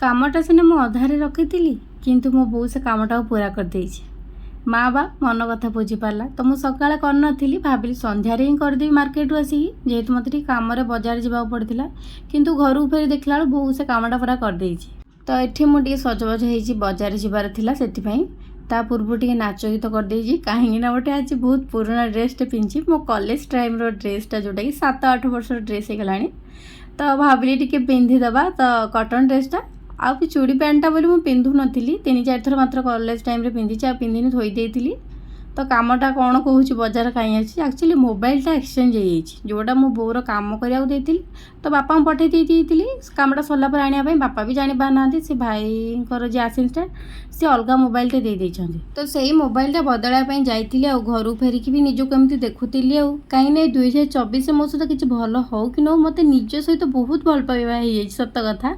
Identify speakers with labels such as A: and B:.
A: କାମଟା ସିନା ମୁଁ ଅଧାରେ ରଖିଥିଲି, କିନ୍ତୁ ମୋ ବୋଉ ସେ କାମଟାକୁ ପୁରା କରିଦେଇଛି। ମା ବା ମନ କଥା ବୁଝିପାରିଲା। ତ ମୁଁ ସକାଳେ କରିନଥିଲି, ଭାବିଲି ସନ୍ଧ୍ୟାରେ ହିଁ କରିଦେବି ମାର୍କେଟରୁ ଆସିକି, ଯେହେତୁ ମୋତେ ଟିକେ କାମରେ ବଜାର ଯିବାକୁ ପଡ଼ିଥିଲା। କିନ୍ତୁ ଘରକୁ ଫେରି ଦେଖିଲା ବେଳକୁ ବୋଉ ସେ କାମଟା ପୁରା କରିଦେଇଛି। ତ ଏଠି ମୁଁ ଟିକେ ସଜବାଜ ହେଇଛି, ବଜାର ଯିବାର ଥିଲା ସେଥିପାଇଁ। ତା ପୂର୍ବରୁ ଟିକେ ନାଚ ଗୀତ କରିଦେଇଛି, କାହିଁକିନା ଗୋଟେ ଆଜି ବହୁତ ପୁରୁଣା ଡ୍ରେସ୍ଟେ ପିନ୍ଧିଛି, ମୋ କଲେଜ ଟାଇମ୍ର ଡ୍ରେସ୍ଟା, ଯେଉଁଟାକି 7-8 ବର୍ଷର ଡ୍ରେସ୍ ହେଇଗଲାଣି। ତ ଭାବିଲି ଟିକେ ପିନ୍ଧିଦେବା। ତ କଟନ୍ ଡ୍ରେସ୍ଟା ଆଉ ବି ଚୁଡ଼ି ପ୍ୟାଣ୍ଟଟା ବୋଲି ମୁଁ ପିନ୍ଧୁନଥିଲି। 3-4 ଥର ମାତ୍ର କଲେଜ ଟାଇମ୍ରେ ପିନ୍ଧିଛି, ଆଉ ପିନ୍ଧିନି, ଥୋଇ ଦେଇଥିଲି। ତ କାମଟା କ'ଣ କହୁଛି, ବଜାର କାହିଁ ଅଛି? ଆକ୍ଚୁଆଲି ମୋବାଇଲଟା ଏକ୍ସଚେଞ୍ଜ ହେଇଯାଇଛି, ଯେଉଁଟା ମୁଁ ବୋଉର କାମ କରିବାକୁ ଦେଇଥିଲି। ତ ବାପାଙ୍କୁ ପଠାଇ ଦେଇ ଦେଇଥିଲି କାମଟା ସରିଲା ପରେ ଆଣିବା ପାଇଁ। ବାପା ବି ଜାଣିପାରୁନାହାନ୍ତି, ସେ ଭାଇଙ୍କର ଯିଏ ଆସିଷ୍ଟାଣ୍ଟ, ସେ ଅଲଗା ମୋବାଇଲଟେ ଦେଇ ଦେଇଛନ୍ତି। ତ ସେଇ ମୋବାଇଲଟା ବଦଳାଇବା ପାଇଁ ଯାଇଥିଲି। ଆଉ ଘରକୁ ଫେରିକି ବି ନିଜକୁ ଏମିତି ଦେଖୁଥିଲି ଆଉ, କାହିଁକିନା ଏଇ 2024 ମୋ ସହିତ କିଛି ଭଲ ହଉ କି ନ ହଉ, ମୋତେ ନିଜ ସହିତ ବହୁତ ଭଲ ପାଇବା ହେଇଯାଇଛି, ସତ କଥା।